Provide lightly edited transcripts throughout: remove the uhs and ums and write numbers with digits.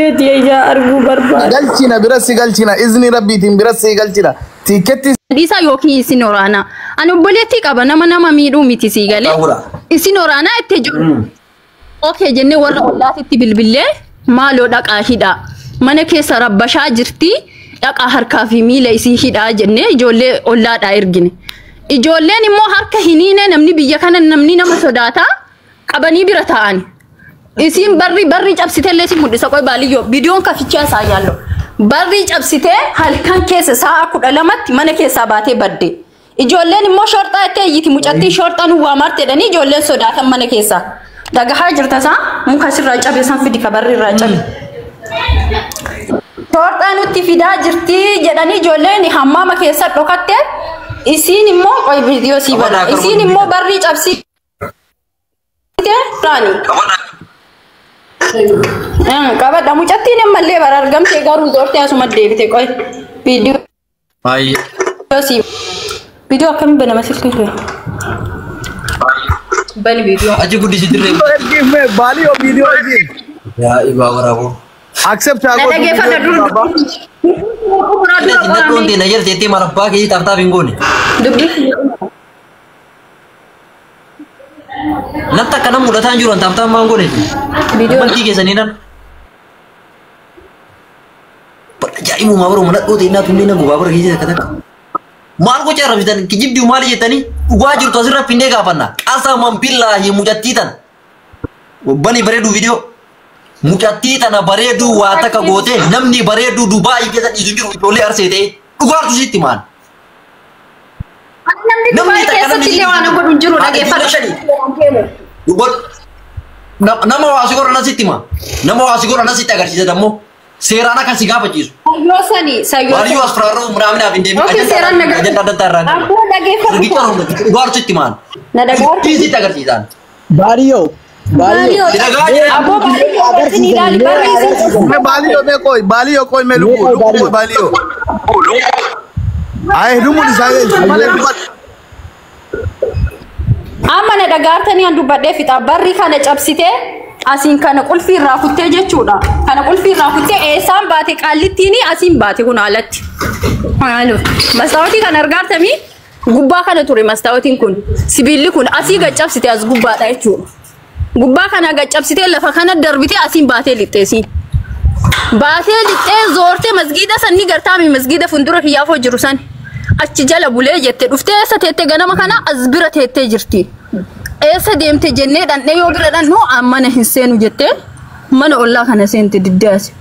Ijaa arguu barbaada. Galchina bira si galchina izni rabbiitiin bira si galchina tiiketti Dhiisaa yookiin isin waraanaa. Ani obboleettii qaba nama nama miidhuu miti sii galee. Isin waraanaa itti jiru. Okay jennee warra ollaatitti bilbillee maaloo dhaqaa hidhaa. Mana keessa rabbashaa jirti dhaqaa harkaa fi miila isii hidhaa jennee ijoollee ollaadhaa ergine. Ijoolleen immoo harka hiniine namni biyya kana namni nama sodaataa qabanii bira taa'ani. Isiin barri barri cabsitee si mul'isa qoy baaliyyoo viidiyoon kafichaa isaa yaallo. Barri cabsitee halkan keessa sa'a 12tti mana keessaa baatee badde. Ijoolleen immoo shorxaa itti eeyyiti mucattii shorxaa nu waa marte jedhanii ijoolleen sodaatan mana keessaa. Dhagahaa jirta isaa muka sirraa cabe san fidi ka barri irraa cabe. Shorxaa nutti fidaa jirti jedhanii ijoolleen hammaama keessa dhokatte isiin immoo qoy viidiyoo sii bana. Isiin immoo barri cabsitee raani. Qabadha mucattiin ammallee bara argamte garuu zoortee asuma deebite qoy viidiyoo sii viidiyoo akkamii banama silkii kee bani viidiyoo Achi guddisi dirree. ergiif baaliyoo viidiyoo ergiif Yaa ibaa waraaboo. accept na haa gootu dhageeffadha viidiyoo dur abbaa. Inni nadhoon ta'e na jala teettee maal abbaa keetii taaftaaf hin goone. dubbii Natti akkana mul'ataa hin jiru an taaftaaf maan goone. viidiyoo Bantii keessanii nan. Ajaa'ibumaa baruma nadhoo ta'e naatu illee na gubaa bara keessa takka takka. Maal gocha arrabsitan kijibdii maali jettanii dhugaa jirtu asirra finnee gaafanna. Qasaman billaahi mucattii tana. Bani bareedu viidiyoo. Mucattii tana bareeduu waa takka gootee namni bareeduu Dubaayii keessa dhiisu jiru ijoollee arsee ta'e dhugaartu sitti maal. Namni Dubaay keessatti illee waan godhu hin jiru dhageeffadha. Nama waa si godhan asitti hima. Nama waa si godhan asitti agarsiisa dammoo. Seeraan akka si gaafachiisu. Sayyoo sani sayyoo Baadiyyoo as firaarroo munaaminaaf hin deemin. Okay, seeraan nagaa. Ajandaa adda addaa irraa. Abboo dhageeffadhu. Riqicha dhugaartu sitti maal. Na dhagaartu. Dubbii sitti agarsiisan. Baadiyoo. Baadiyoo. Si dhagaa jira. Abboo baadiyyoo wajjin ilaali barri isin Mee baaliyoo mee qoy baaliyoo qoy mee lubbuu lubbuu baaliyoo. Ay dhumuun isaa malee dubbadhu. Amma na dhagaartanii an dubbadhee fixa barri kana cabsitee asiin kana qulfii irraa kuttee jechuudha. Kana qulfii irraa kuttee eessaan baate qaallittiin asiin baate kun alatti. Mastaawotii kana argaartamii gubbaa kana ture mastaawotiin kun sibiilli kun asii gad cabsite as gubbaadha jechuudha. Gubbaa kana gad cabsitee lafa kana darbitee asiin baatee lixxeesiin. Baatee lixxee zoortee masgiida san ni gartaami masgiida fuuldura kiyyaafoo jiru san. Achi jala bulee jette dhuftee eessa teettee ganama kana as bira teettee jirti. Eessa deemte jennee dhandhee yoo bira dhandhu mana hin seenu jettee mana ollaa kana seente diddee asi.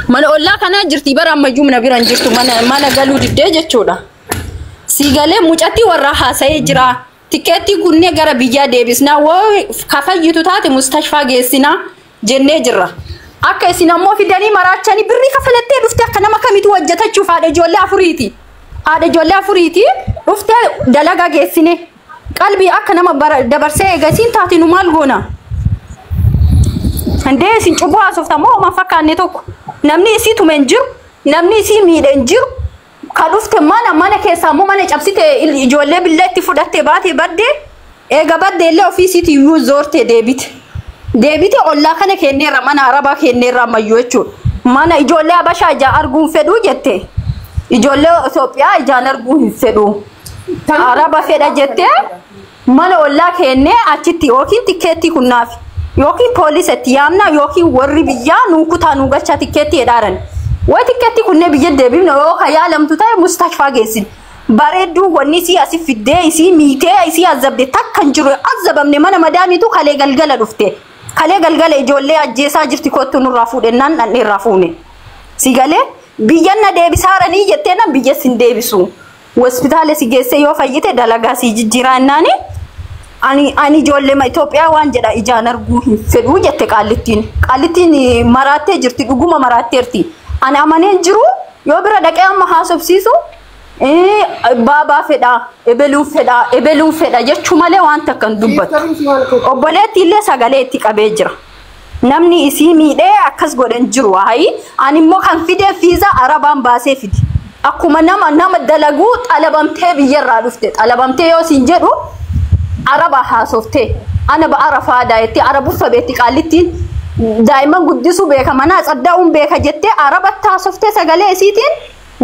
Mana ollaa kana jirti bara ammayyuu mana bira hin jirtu mana mana galuu diddee jechuudha. Siigalee mucattii warraa haasa'ee jira. Tikeettii kunnee gara biyyaa deebisnaa woo kafayyitu taate mustashfaa geessinaa jennee jirra. Akka isin ammoo fidanii maraachanii birrii kafalattee dhufte akka nama kamitu hojjetachuuf haadha ijoollee afuriiti. Haadha ijoollee afuriiti dhuftee dalagaa geessine. Qalbii akka nama dabarsee eegasiin taate nu maal goona? Handee isin cubbuu haasofta moo homaa fakkaanne tokko. Namni isii tume hin jiru, namni isii miidhe hin jiru. Ka dhufte mana mana keessaa immoo mana cabsite ijoollee billee itti fudhatte baate badde eega badde illee ofii isiitii iyyuu zoorte deebite. Deebite ollaa kana kenneerra mana arabaa kenneerra ammayyuu jechuudha. Mana ijoollee Habashaa ijaan arguu hin fedhuu jette. Ijoollee Itoophiyaa ijaan arguu hin fedhuu. Araba fedha jettee mana ollaa kennee achitti yookiin tikeettii kunnaafi yookiin poolisa itti yaamna yookiin warri biyyaa nuu kutaa nuu galchaa tikeettii jedhaaran. Way tikeettii kunnee biyya deebifna yoo ka yaalamtu ta'e mustashfaa geessin. Bareedduu wanni isii asi fiddee isii miitee isii azabde takka hin jiru azabamne mana madaamiitu kalee galgala dhufte. Kalee galgala ijoollee ajjeesaa jirti kottu nurraa fuudhennaan dhandhee irraa fuune. Si galee biyyan na deebisaaranii jettee nan biyya sin deebisu. Hospitaala si geessee yoo fayyite dalagaa si jijjiiraa jennaani. Ani ijoollee Itoophiyaa waan jedha ijaan arguu hin fedhuu jette qaallittiin. Qaallittiin maraattee jirti dhuguma maraatteerti. Ani amaneen jiru yoo bira dhaqee amma haasofsiisu baabaa fedhaa ebeluun fedhaa ebeluun fedha jechuu malee waan takka hin dubbattu. Obboleetti illee sagalee itti qabee jira. Namni isii miidhee akkas godhan jiru hayi ani immoo kan fidee fiiza arabaan baasee fidi. Akkuma nama nama dalaguu xalabamtee biyyarraa dhufte xalabamtee yoo siin jedhu araba haasoftee Ana ba'ara faadaa jettee arabuffa beetti qaallittiin daa'imman guddisuu beeka manaa tsaddaa'uun beeka jettee araba taasoftee sagalee isiitiin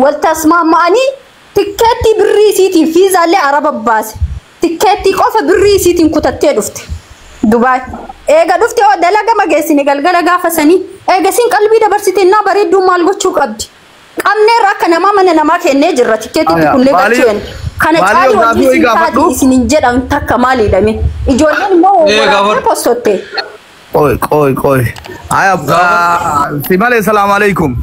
wal tasmaama'anii tikkeettii birrii isiitiin fiizaallee araba baase. Tikkeettii qofa birrii isiitiin kutattee dhufte. Dubaay. Eega dhufte oo dalaga mageessine galgala gaafa sanii eega siin qalbii dabarsite innaa bareedduu maal gochuu qabdi? Qabneerra akka namaa mana namaa kennee jirra tikkeettiitti Aya, kunillee Baaliyyoo- galchuu Kana Baaliyyoo caali wanti gaafii wayii isin taate gaafadhu. isin hin jedhan takka maaliidhame? Ijoolleen immoo Ee, waraabdee gaafadhu. postotte. Qoy qoy qoy. Aya si malee salaamu alaikum.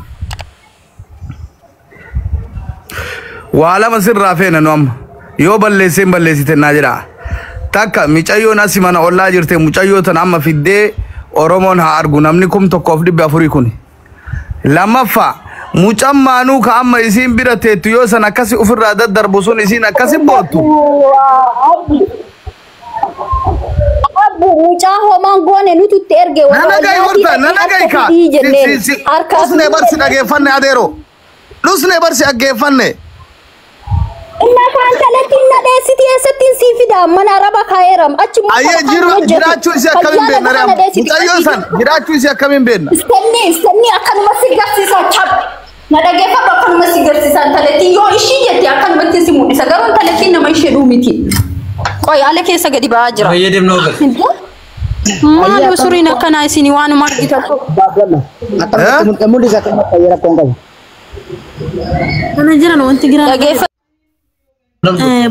Waa lama sirraa feena nu amma. Yoo balleesseen balleessite naa jedha. Takka mucayyoon asi mana ollaa jirte mucayyoo tana amma fiddee Oromoon haa argu namni 1400 kun. Lammaffaa mucaan maanuu ka amma isiin bira teettu yoo san akkasi ofirraa daddarbu sun isiin akkasi boottu. Abbu mucaa homaan goone nuti itti erge warra Nana gai ollaatii horta dhaqee nana gai harka ka. fidii jenneen. Harka Dhusnee fidii barsi jenneen. dhageeffanne adeero. Dhusnee barsi dhaggeeffanne. Inna kaan kalatti na dheessiti eessattiin sii fida mana araba kaa'eeram achi immoo Ayyee kan jiru hojjetu. jiraachuu isii akkamiin Fayyaa beekna lafa kana re'am. dheessiti. Mucayyoo san jiraachuu isii akkamiin beekna. Istanni istanni akkanuma si garsiisa chap. Na dhageeffadhu akkanuma si garsiisa intalattiin yoo ishii jette akkanumatti si mul'isa garuu intalattiin nama ishee miti. Qoy haala keessa gadi ba'aa jira. Fayyadamna ogal. Maal suriin akkanaa isinii waanuma argitan. Abdallah. Akkamatti mul'isa akkamatti fayyada rakkoon qabu. Kana jiran wanti giraan Dhageeffadhu.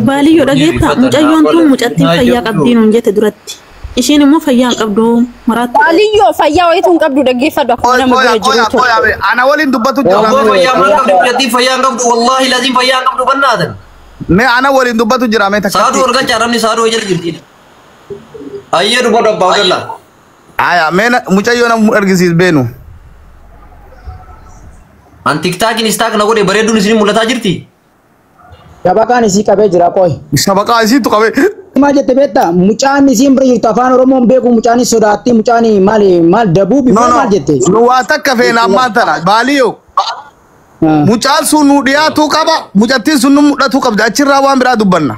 Baaliyyoo dhageetta mucayyoon tun mucattiin fayyaa qabdii nuun jette duratti. Isheen immoo fayyaa hin qabdu maraatti. Baaliyyoo fayyaa wayituu hin qabdu dhaggeeffadhu akkuma Qoy nama qoy bira qoy jiru qoy ture. ana waliin dubbatu jira. Abboo fayyaa maal qabdu mucattiin fayyaa hin qabdu wallaahi laziin fayyaa hin qabdu bannaatan. Mee ana waliin dubbatu jira mee Saaduu takkatti. ol galchaa namni saaduu jala jirti. Ayyee dubbadhu abbaa Abdallaa. Aya mee mucayyoo nama argisiis beenu. An tiktaakin istaak na godhe bareedduun isin mul'ataa jirti. Dabaqaan isii qabee jira qoy. Shabaqaa isiitu qabee. Maal jette beektaa mucaan isiin bira jirtu afaan Oromoon beeku mucaan sodaatti mucaan maal maal dabuu No bifa no maal jette. nu waa takka feena ammaan tana baaliyyoo. Mucaan sun nu dhiyaatuu qaba mucattiin sun nu mul'atuu qabdi achirraa waan biraa dubbanna.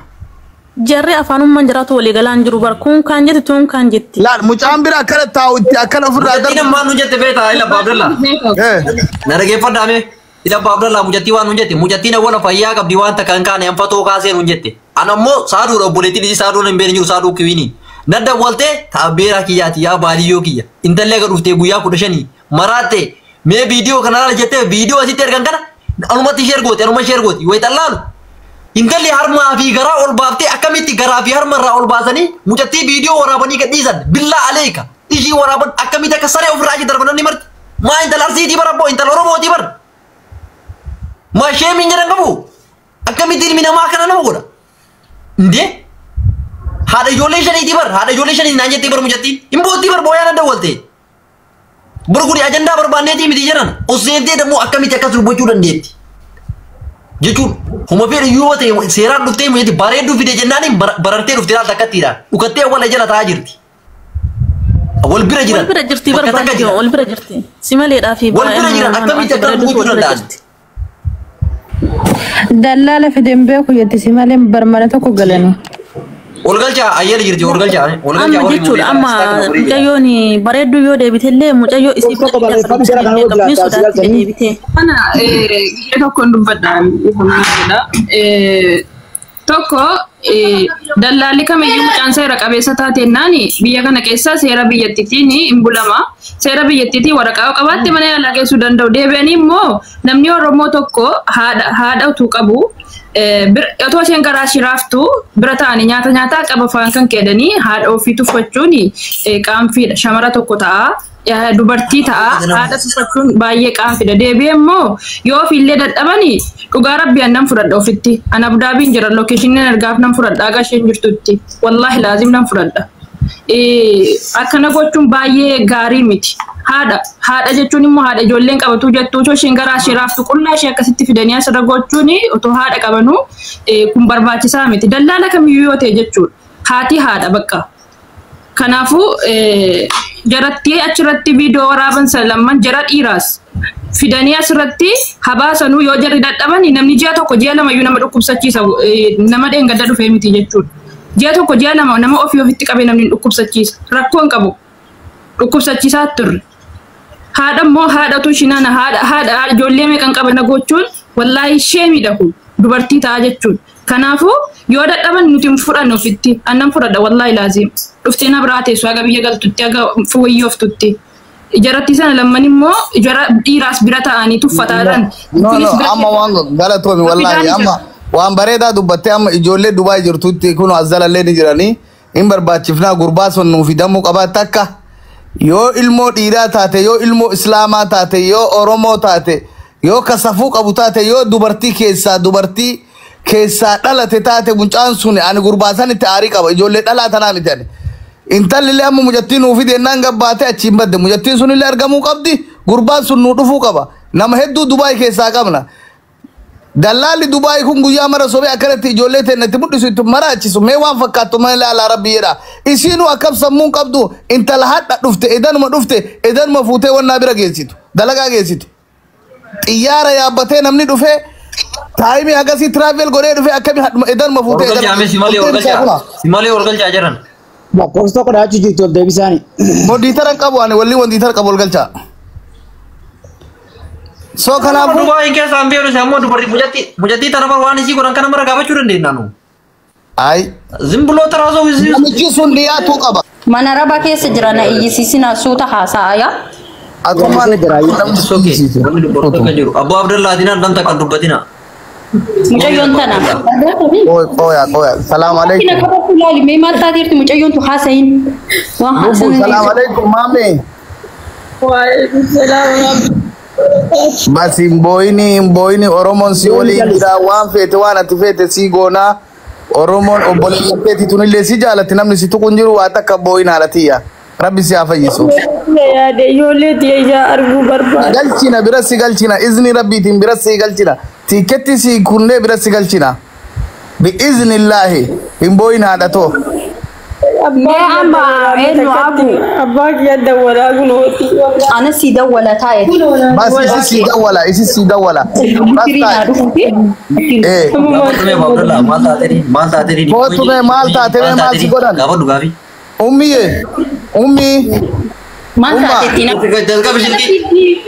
Jarri afaanummaan jiraatu walii galaan jiru bar kun kaan jetti tun kaan jetti. Laal mucaan bira akkana taa'u itti akkana ofirraa Mucattiin darbu. ammaan nu jette beektaa ila abbaa Abdallaa. Eh. Na dhageeffadhaa mee. Ila abbaa Abdallaa mucattii waan nun jette mucattiin awwala fayyaa qabdi waan takka hin kaane hanfatoo kaasee nun jette. An ammoo saaduudha obboleettiin isii saaduun hin beekne jiru saaduu kiwiini. Na dawwaltee taabbeeraa kiyyaati yaa baaliyyoo kiyya. Intalli aga dhuftee guyyaa 15 maraatte mee viidiyoo kana laala jettee viidiyoo asitti ergan kana anumatti ishee ergooti anuma ishee ergooti wayi xallaalu. Intalli harmaa fi garaa ol baaftee akkamitti garaa fi harma irraa ol baasanii mucattii viidiyoo waraabanii gadhiisan billaa aleeka ishii waraaban akkamitti akka saree ofirraa achi darban namni marti. Maa intala arsiitii bara abboo intala oromootii bara. Maa sheemiin jedhan qabu akkamitti ilmi namaa akkana nama godha. Indee haadha ijoollee shaniitii bar haadha ijoollee shaniitii naan jettee bar mucattiin hin boottii bar booyaa nan dawwalte. Bar kuni ajandaa barbaanneetii miti jedhan osseentee dammoo akkamitti akkas dubbachuu dandeetti. Jechuun homa fedhe yoo ta'e seeraan dhuftee mucatti bareedduu fide jennaaniin barartee dhuftee laal takkattiidhaan dhukattee awwala jala taa'aa jirti. Wal bira jiran. Wal bira jirti Bakka takka barbaadde jiran. wal bira jirti. Si maleedhaa fi Wal bira jiran akkamitti akka bareedduutu gochuu wal bira danda'an. jirti. Dallaala fideen beeku jetti si malee barmana tokko galanii. Ol galchaa ayyala jirti ol galchaa ol galchaa Amma warri jechuudha amma muudee mucayyoon bareedduu yoo deebitellee mucayyoo isii Tokko barreeffama jara kana qabni jiraata, sodaatti galchanii. deebite. Kana guyyaa tokkoon dubbadha jedha. Tokko dallaalli kamiyyuu mucaan seera qabeessa taatennaan biyya kana keessa seera biyyattiitiin hin bulama. Seera biyyattiitiin waraqaa yoo qabaatte mana yaalaa geessuu danda'u. Deebi'anii immoo namni Oromoo tokko haadha haadha utuu qabu otoo isheen garaa shiraaftu bira ta'anii nyaata nyaataa qaba faan kan kedhanii haadha ofii tuffachuun qaanfiidha. Shamara tokko ta'a. Dubartii ta'a haadha tuffachuun baay'ee qaanfiidha. Deebi'ee immoo yoo ofiillee dadhabanii dhugaa rabbi an nan fudhadha ofitti. An Abudaabiin jira lookeeshiniin ergaaf nan fudhadha aga isheen jirtutti. Wallaahi laazim nan fudhadha. Akkana gochuun baay'ee gaarii miti. Haadha haadha jechuun immoo haadha ijoolleen qabatu jettu otoo isheen garaa ishee raaftu qullaa ishee akkasitti fidanii asirra gochuun otoo haadha qabanuu kun barbaachisaa miti. Dallaala kamiyyuu yoo ta'e jechuudha. Haati haadha bakka. Kanaafuu jaratti achirratti viidiyoo waraaban sana lamman jara dhiiraas fidanii asirratti habaasanuu yoo jarri dadhaban namni ji'a tokko ji'a lamayyuu nama dhukkubsachiisa nama dheengadda dhufee miti jechuudha. Ji'a tokko ji'a lama nama ofii ofitti qabee namni hin dhukkubsachiisa. Rakkoo hin qabu. Dhukkubsachiisaa turre. Haadha immoo haadhatu shinana haadha haadha ijoollee meeqan qabana gochuun wallaahi ishee miidha kun dubartii ta'a jechuun. Kanaafuu yoo dadhaban nuti hin fudhanne ofitti annan fudhadha wallaahi laaziim. Dhuftee na biraa teessu haga biyya galtutti haga fooyyoftutti. Jaratti sana lamman immoo jara dhiiraas bira ta'anii tuffataadhaan. No, no, amma waan galatoomi wallaahi amma waan bareedaa dubbattee amma ijoollee Dubaay jirtutti kun as jalallee ni jiranii hin barbaachifnaa gurbaa sun nuu fidamuu qabaa takka yoo ilmoo dhiiraa taate yoo ilmoo islaamaa taate yoo oromoo taate yoo kasafuu qabu taate yoo dubartii keessaa dhalate taate mucaan sun ani gurbaa san itti aarii qaba ijoollee dhalaa tanaa miti ani. Intalli illee amma mucattiin nuu fide ennaan gabbaate achiin badde mucattiin sun illee argamuu qabdi gurbaan sun nuu dhufuu qaba nama hedduu Dubaay keessaa qabna. Dallaalli Dubaay kun guyyaa mara sobee akkanatti ijoollee teennatti mul'isu itti maraachisu mee waan fakkaattu malee alaa rabbi jedha. Isiinuu akkam sammuun qabdu intala hadha dhufte edanuma dhufte edanuma fuutee wannaa bira geessitu dalagaa geessitu. Xiyyaara yaabbatee namni dhufee taayimii akkasii tiraavel godhee dhufee akkamii hadhuma edanuma fuutee Orgalchaa simalee orgalchaa. Simalee orgalchaa jiran. Lakkoofsa tokko dhaachuu jirtu ol deebisaani. Modiitara hin qabu ani walli wandiitara qabu ol galchaa. So kanaafuu Dubaay keessa hin beeknu ammoo dubartii mucattii tana bara waan isii godhan kana mara gaafachuu dandeenya nu. ay Zim biloo taraasoo isii. namichi sun dhiyaatuu qaba. Mana raba keessa jira na iyyisiisina suuta haasa'a yaa. Atumaan It's okay. Wanni dubartoota kan jiru. Abbaa Abdallaatiin dhanta kan dubbatina. Mucayyoon tana. Qoya qoya. Salaam Ina alaikum. qabatu ilaali mee maal taateerti mucayyoon tu haasayin. Waan Lubbu haasayin. salaam alaikum maame. Bas hin booyini hin booyini Oromoon si waliin jira waan feete waan ati feete si goonaa. Oromoon obboleeyyan keetii tunillee si jaalatti namni si tuqu hin jiru waa takka booyin haadhatiyya. Rabbi si haa fayyisu. Yaade ijoollee tiyya arguu barbaada. Galchina bira si galchina izni rabbiitiin bira si galchina tiiketti si kunnee bira si galchina. Bi'iznillaahi hin booyin haadhatoo. Mee amma eenyu abu? Abbaa kiyya dawwalaa kunooti. Ana si dawwala taa'e. Bas isi si dawwala isi si dawwala. Bas Firii naa taa'e. dhufuufi. Eh. Gaafadhu mee Abbaa Abdallaa maal taatee maal taatee. Kootu mee maal taatee mee maal si godhan? Gaafadhu gaafii. Ummiye ummi Maal Umma. taateetti na? Jalqabi silkii.